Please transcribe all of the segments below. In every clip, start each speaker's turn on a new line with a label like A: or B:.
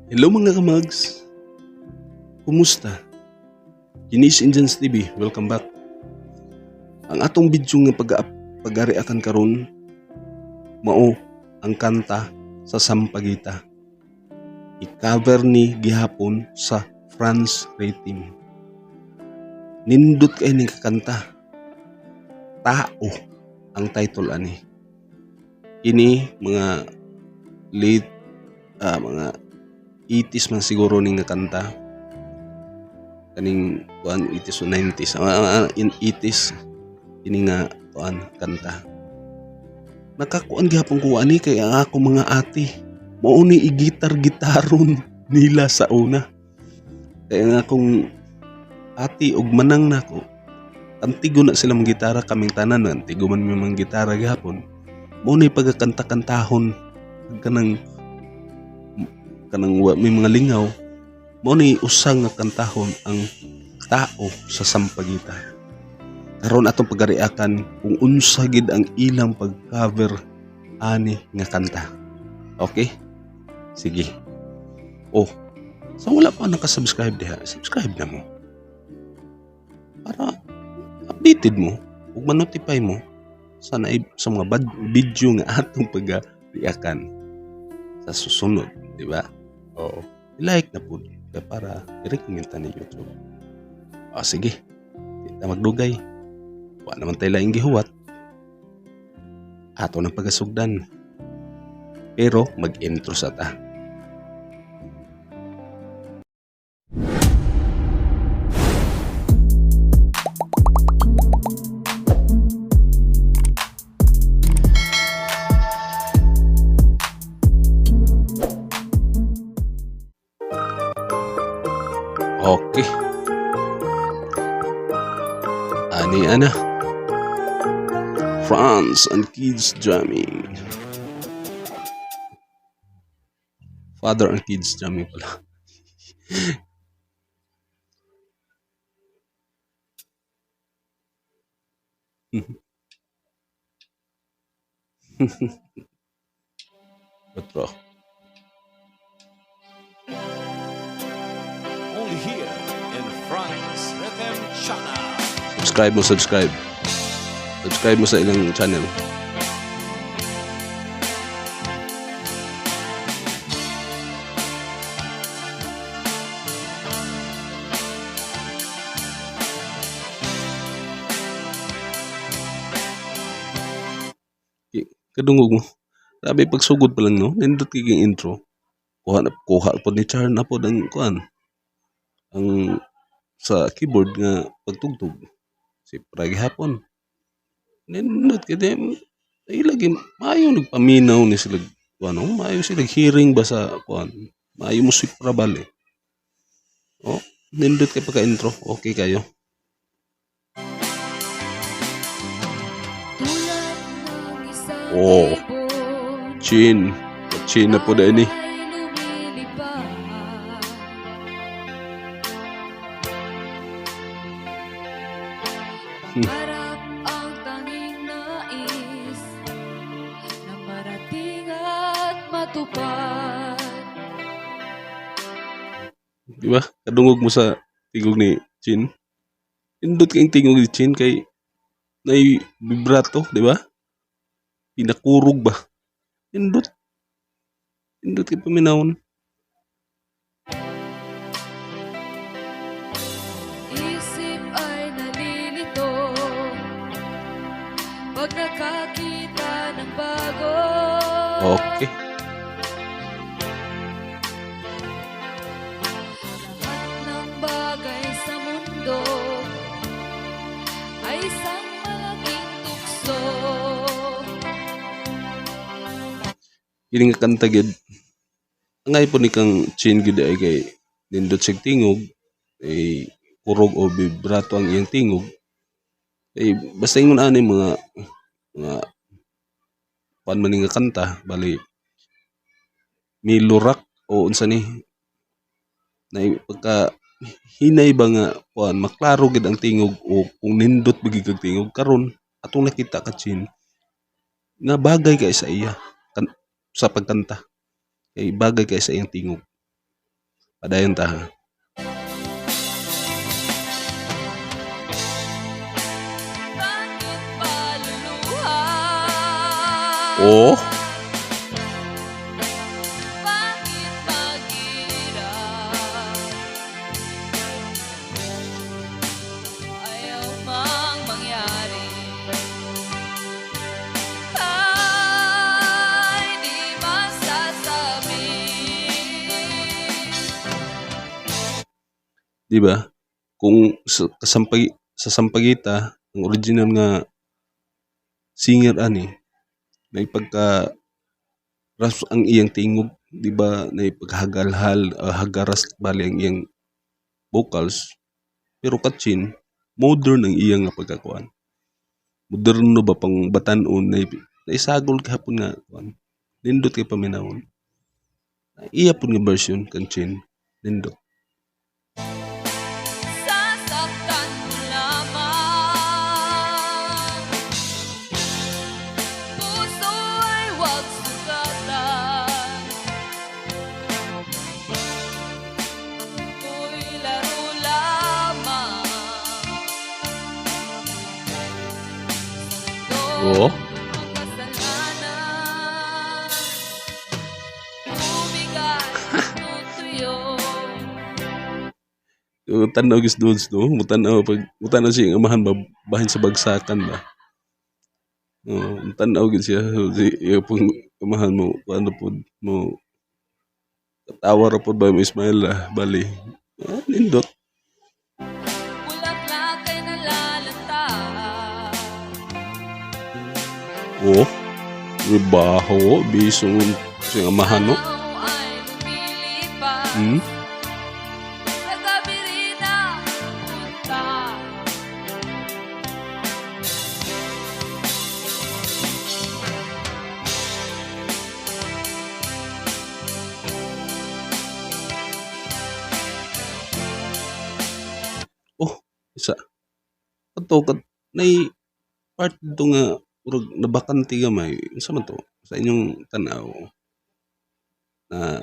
A: Hello, mga kamags! Kumusta? Kinis Indians TV, welcome back. Ang atong video nga pag-ariakan karon mao ang kanta sa Sampaguita. I-cover ni gihapon sa Franz Rhythm. Nindot kay ning kanta. "Tao" ang title ani. Ini mga late mga 80s man siguro ning nga kanta, kaning kuan, 80s o 90s, in 80s ini nga kuan, kanta. Nakakuan gihapon ko ani kay ang ako mga ate mao ni igitar-gitaron nila sa una. Kaya nga akong ate og manang nako, antigo na sila gitara. Kaming tanan antigo man mi mga gitara gihapon. Mao ni pagkakanta-kantahon kanang kanang wa may mga lingaw. Mao ni usa nga kantahon, ang "Tao" sa Sampaguita. Karon atong pagariakan kung unsa gid ang ilang pag-cover ani nga kanta. Okay, sige. Oh, sa wala pa naka-subscribe diha, subscribe na mo para updated mo ug ma-notify mo sa mga bad video nga atong pagariakan sa susunod, di ba? Oo. I-like na po para i-recommend ta ni YouTube. O sige, di ta magdugay. Wa naman tayo laing gihuwat. Ato ng pagasugdan. Pero mag-intro sa ta. Okay. Ani ana. Franz and Kids Jamming. Father and Kids Jamming pala. Otro.
B: Only here in Franz Rhythm Channel.
A: Subscribe mo, subscribe. Subscribe mo sa ilang channel. Kadungog mo. Sabi pagsugod pa lang, no, nindot kay intro. Kuha na kuha pod ni Char na pod ang kuan. Ang sa keyboard nga pagtugtog. Si gihapon. Nindot kay di ay lagi maayo nagpaminaw ni sila kuan, no? Maayo sila hearing ba sa kuan. Maayo mo si bale. Oh, nindot kay pagka intro. Okay kayo.
C: Tulad ng isang
A: Oh.
C: ibon
A: Chin. Chin na po dahil ni.
C: ay lumilipad. Pangarap ang tanging nais na marating at matupad.
A: Di ba? Kadungog mo sa tingog ni Chin. Nindot kayong tingog ni Chin kay nay vibrato, di ba? Pinakurog ba? Nindot. Nindot kay paminawon.
C: Isip ay nalilito pag nakakita ng bago.
A: Okay.
C: Lahat ng bagay sa mundo ay isang malaking tukso.
A: Kini nga kanta gid. Angay po ni kang Chin gid ay kay nindot siyang tingog, ay kurog o vibrato ang iyang tingog. Kay basta ingon ani mga kuan man ni nga kanta, bali milurak o unsa ni na pagka hinay ba nga kuan, maklaro gid ang tingog o kung nindot ba gid kag tingog. Karon atong nakita ka Chin nga bagay kay sa iya sa pagkanta kay bagay kay sa iyang tingog. Padayon ta ha.
C: Bakit ba luluha?
A: Oh.
C: Bakit maghirap? Ayaw mang mangyari ay di masasabi.
A: Di ba? Kung sa Sampaguita, ang original nga singer ani may pagka rasp ang iyang tingog, di ba? Nay paghagalhal, hagaras bali ang iyang vocals. Pero kachin, modern ang iyang nga pagkakuan. Moderno ba pang batan-on na naisagol gihapon nga kuan. Nindot kay paminawon. Iya pud nga version kang Chin, nindot.
C: Sasaktan mo lamang. Puso ay huwag sugatan. Ito'y laro lamang. Sa
A: Oo.
C: ang kasalanan. Tubig ay tutuyo.
A: Tanaw gis dudes no, mutanaw pag mutanaw siya ang amahan ba bahin sa bagsakan ba. Oo, mutanaw gid siya si iya pong amahan mo ano pod mo tawa ra pod ba mo Ismael ah, bali. Ah, nindot.
C: Bulaklak ay nalalanta.
A: Oh. Baho, biso siya amahan no.
C: Araw ay lumilipas. Sa gabi rin napunta.
A: Oh, isa. Kato kat nay part dito nga murag nabakante gamay. Unsa man to? Sa inyong tan-aw na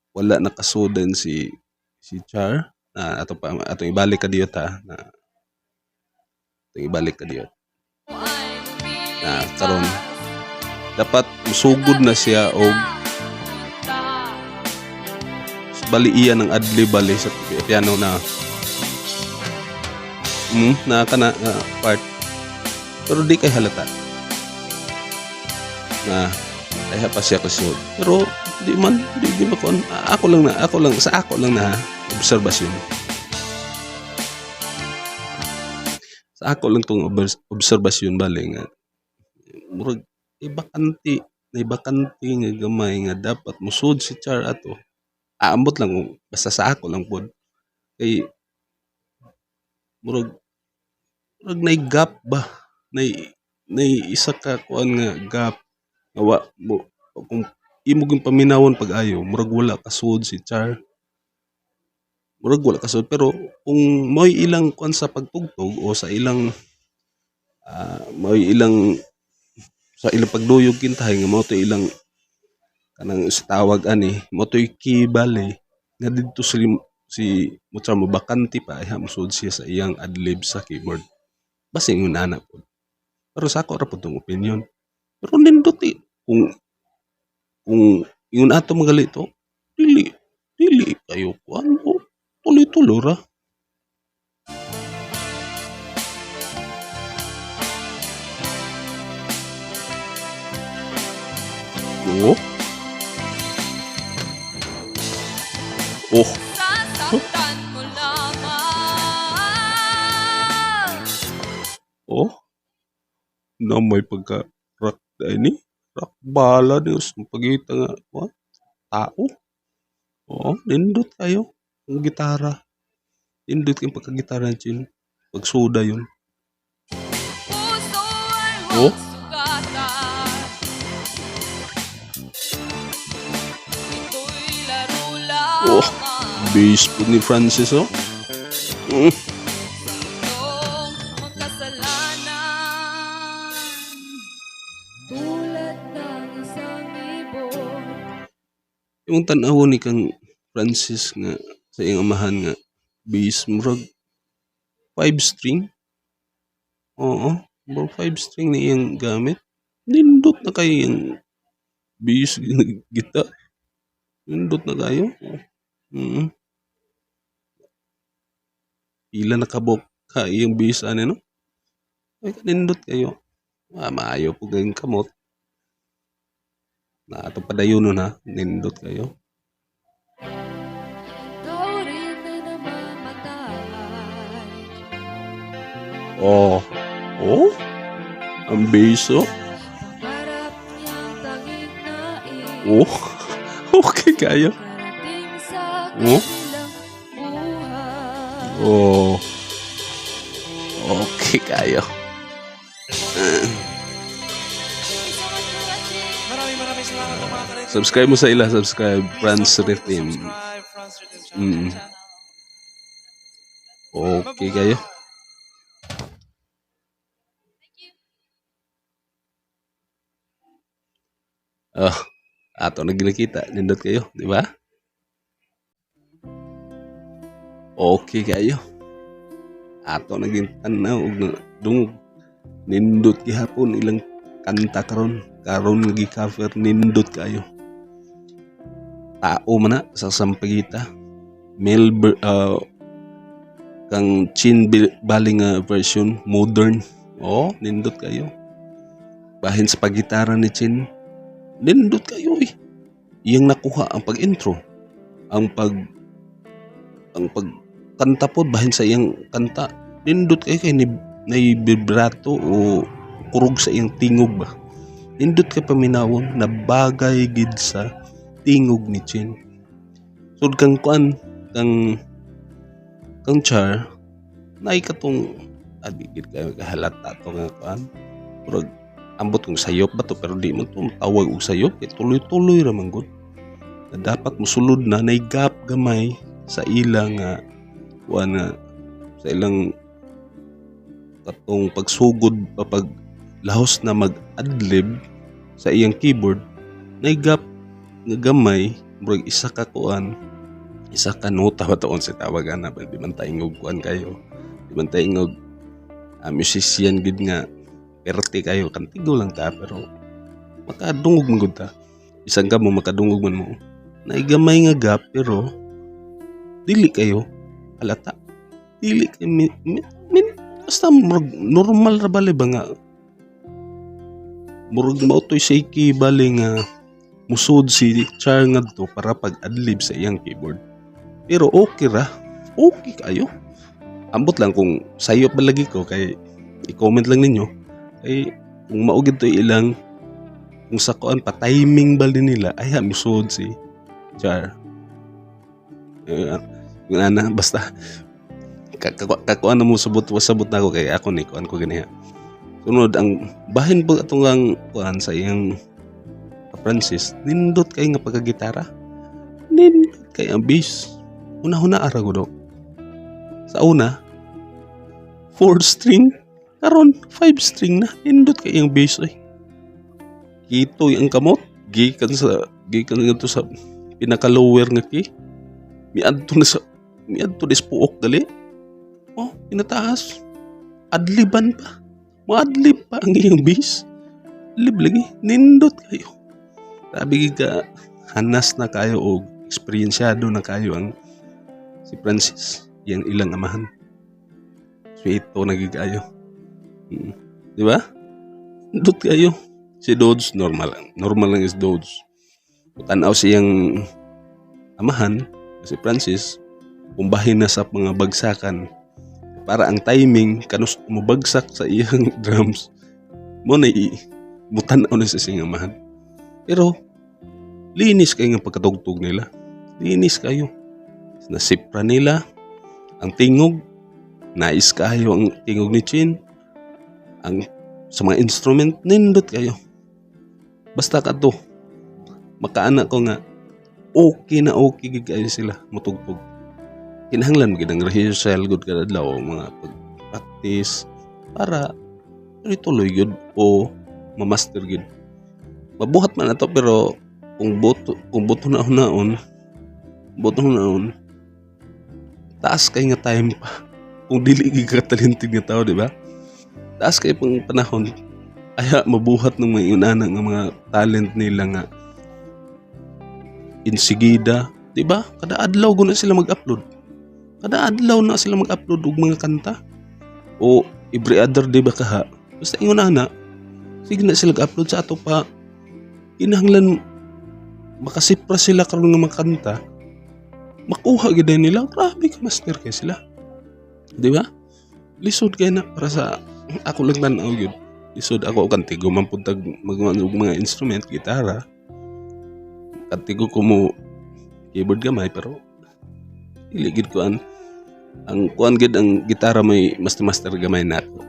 A: wala nakasudan si si Char na ato pa atong ibalik ka diyot ha na atong ibalik ka diyot
C: Ay
A: na karon
C: lumilipas.
A: dapat musugod na siya og
C: Napunta.
A: bali iya ng adlib bali sa piano na na kana part pero di kay halata na kaya pa siya kasud pero di man di, di ba kon ako lang na ako lang sa ako lang na obserbasyon sa ako lang tong obserbasyon bali nga murag ibakante na ibakante nga gamay nga dapat musud si Char ato. Aambot lang kung basta sa ako lang pod kay murag murag nay gap ba nay nay isa ka kuan nga gap nga wa mo kung imo gyud paminawon pag-ayo murag wala kasud si Char, murag wala kasud. Pero kung mo'y ilang kuan sa pagtugtog o sa ilang mo'y ilang sa ilang pagduyog kintahay nga mao to ilang kanang sa tawag ani mao to'y key bali nga didto si si mo mo bakante pa ay mosud siya sa iyang adlib sa keyboard basta ingon ana pod. Pero sa ako ra pod tong opinion, pero nindot eh kung ingon ato magali to dili dili kayo kuan mo tuloy-tuloy ra. Oh. Oh.
C: Sasaktan mo lamang.
A: Oh. Na may pagka rock ay ni rock bala Diyos pagita nga what tao. Oo, nindot kayo ang gitara. Nindot kayong pagkagitara chin. Pagsuda yun.
C: Puso ay
A: Oh.
C: huwag sugatan. Ito'y laro
A: Oh.
C: lamang.
A: Bass po ni Francis oh.
C: Itong magkasalanan. Tulad ng isang ibon.
A: Yung tan-awon ni kang Francis nga sa iyang amahan nga bass, murag five string. Oo, murag five string na iyang gamit. Nindot na kayo yung bass guitar. Nindot na kayo. Pila na kabok ka iyang bass ani, no? Ay, kanindot kayo. Ah, maayo po kayong kamot. Na ato padayon nun ha. Nindot kayo.
C: Ikaw rin ay namamatay.
A: Oh. Oh? Ang bass, oh.
C: Pangarap niyang tanging nais.
A: Oh. Okay kayo.
C: Karating sa
A: Oh.
C: kabilang buhay.
A: Oh. Okay kayo.
C: Thank you so much for watching.
B: Maraming maraming salamat po, mga ka-rhythm.
A: Subscribe mo sa ila, subscribe.
B: Please
A: Franz
B: don't forget to
A: Rhythm.
B: subscribe, Franz Rhythm Channel.
A: Okay kayo.
C: Thank you.
A: Oh, ato na ginakita. Nindot kayo, di ba? Okay kayo. Ato naging tanaw og dungog. Nindot gihapon ilang kanta karon. Karon nga gi-cover, nindot kayo. Tao man na sa Sampaguita. Mel kang Chin bali nga version modern. Oh, nindot kayo. Bahin sa pagitara ni Chin, nindot kayo eh. Iyang nakuha ang pag-intro, ang pag kanta po, bahin sa iyang kanta. Nindot kayo kay ni nay vibrato o kurog sa iyang tingog ba. Nindot kay paminawon na bagay gid sa tingog ni Chin. So kang kuan kang kang Char nay katong adi gid kayo kahalata to nga kuan. Murag ambot kung sayop ba to, pero di man to tawag og sayop kay tuloy-tuloy ra man gud. Na dapat mosulod na nay gap gamay sa ila nga kuan nga sa ilang katong pagsugod pa pag lahos na mag-adlib sa iyang keyboard, nay gap nga gamay, murag isa ka kuan, isa ka nota ba taon sa tawag ana ba. Di man taingog kuan kayo, di man taingog musician gid nga perte kayo, kantigo lang ta, pero makadungog man gud ta, isang ka mo makadungog man mo nay gamay nga gap, pero dili kayo halata, dili kay min, basta murag normal ra bali ba nga murag mao to'y shaky bali nga musud si Char ngadto para pag-adlib sa iyang keyboard, pero okay ra, okay kayo. Ambot lang kung sayop ba lagi ko kay i-comment lang ninyo kay kung mao gid to ilang kung sa kuan pa timing ba din nila ay musud si Char. Eh, ana basta kakuan na mo sabot, wasabot na ako kay ako ni kuan ko ganiha. Sunod ang bahin po atong ang kuan sa iyang Francis, nindot kay nga pagkagitara, nindot kay ang bass. Una-una ara gud sa una four string, karon five string na. Nindot kay ang bass ay kitoy ang kamot gikan ngadto sa pinaka lower nga key, miadto na sa miadto dis puok gali. Oh, pinataas, adliban pa, maadlib pa ang iyang bass lib lagi. Nindot kayo, grabe gid ka hanas na kayo og eksperyensyado na kayo ang si Francis, yang ilang amahan. Sweeto na gid kayo. Di ba? Nindot kayo. Si Dodds normal lang, normal lang is Dodds. Tanaw siyang amahan si Francis kumbahin na sa mga bagsakan para ang timing kanus mobagsak sa iyang drums mo na mutan-aw na sa siyang amahan, pero linis kayo nga pagkatugtog nila, linis kayo, nasipra nila ang tingog, nais kayo ang tingog ni Chin, ang sa mga instrument nindot kayo. Basta kadto makaana ko nga okay na okay gid kayo sila mutugtog. Kinahanglan gid ang rehearsal gud kada adlaw, mga pag-practice para tuloy gud o ma-master gid. Mabuhat man ato, pero kung buto na hunaon. Butong naon, taas kay nga time pa. Kung dili gid ka talented nga tao, di ba? Taas kay pang panahon aya mabuhat ng mga inana nga mga talent nila nga insigida, di ba? Kada adlaw guna sila mag-upload. Kada adlaw na sila mag-upload og mga kanta. O every other day ba kaha? Basta ingon ana, sige na sila upload sa ato pa. Kinahanglan makasipra sila karon nga mga kanta. Makuha gid nila, grabe ka master kay sila. Di ba? Lisod kay na para sa ako lang tan-aw gyud. Lisod ako kantigo man pud tag mag og mga instrument, gitara. Kantigo ko mo keyboard gamay, pero dili gid ko ang kuan gid, ang gitara may mas master gamay nako.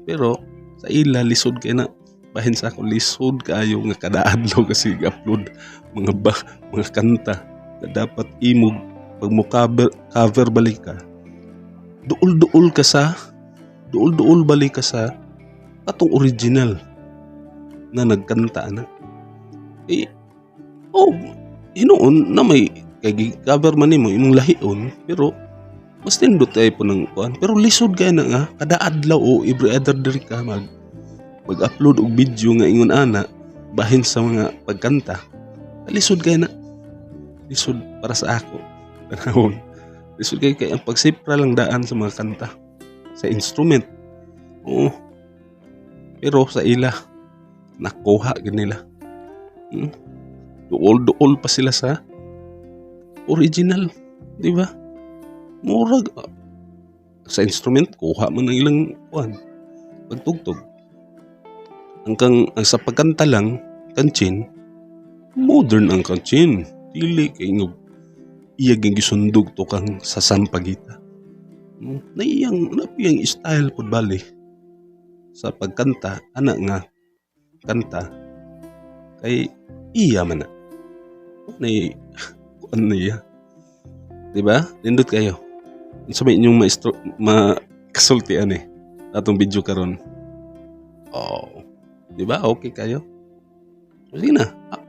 A: Pero sa ila, lisod kay na. Bahin sa ako, lisod kaayo nga kada adlaw kasi upload mga ba mga kanta na dapat imog pag mo cover, cover balik ka, duol-duol ka sa duol-duol balik ka sa atong original na nagkanta na eh. Oh, hinuon na may kay cover man nimo imong lahion, pero mas nindot kay po ng kuan, pero lisod kay na nga kada adlaw o every other day ka mag-upload og video nga ingon ana bahin sa mga pagkanta. Lisod kay na, lisod para sa ako tanawon. Lisod kay kay ang pagsipra lang daan sa mga kanta sa instrument. Oo, pero sa ila, nakuha gid nila. Duol duol pa sila sa original, di ba? Murag sa instrument kuha man ang ilang kuan pagtugtog. Ang kang ang sa pagkanta lang kanchin, modern ang kanchin, dili kay ngog iya ging gisundog to kang sa sampagita. Naiyang napiyang style pud bali sa pagkanta ana nga kanta kay iya man na nay kuan niya, di ba? Nindot kayo. Unsa may inyong maestro ma kasultian eh atong video karon? Oh, di ba? Okay kayo. Sige na. Ah,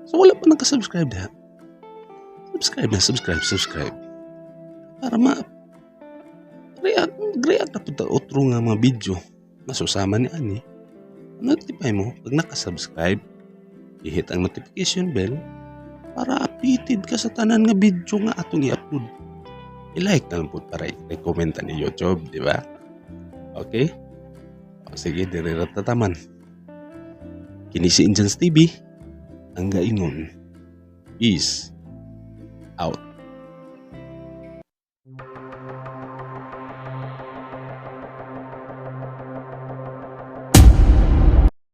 A: so wala pa naka-subscribe diha, subscribe na, subscribe, subscribe para ma react react na pud ta otro nga mga video masusama ni ani. Notify mo pag naka-subscribe, i-hit ang notification bell para updated ka sa tanan nga video nga atong i-upload. I-like na lang po para i-recommend ni YouTube, di ba? Okay? O, sige, dire ra tataman. Kini si Injans TV, ang gaingon. Peace out.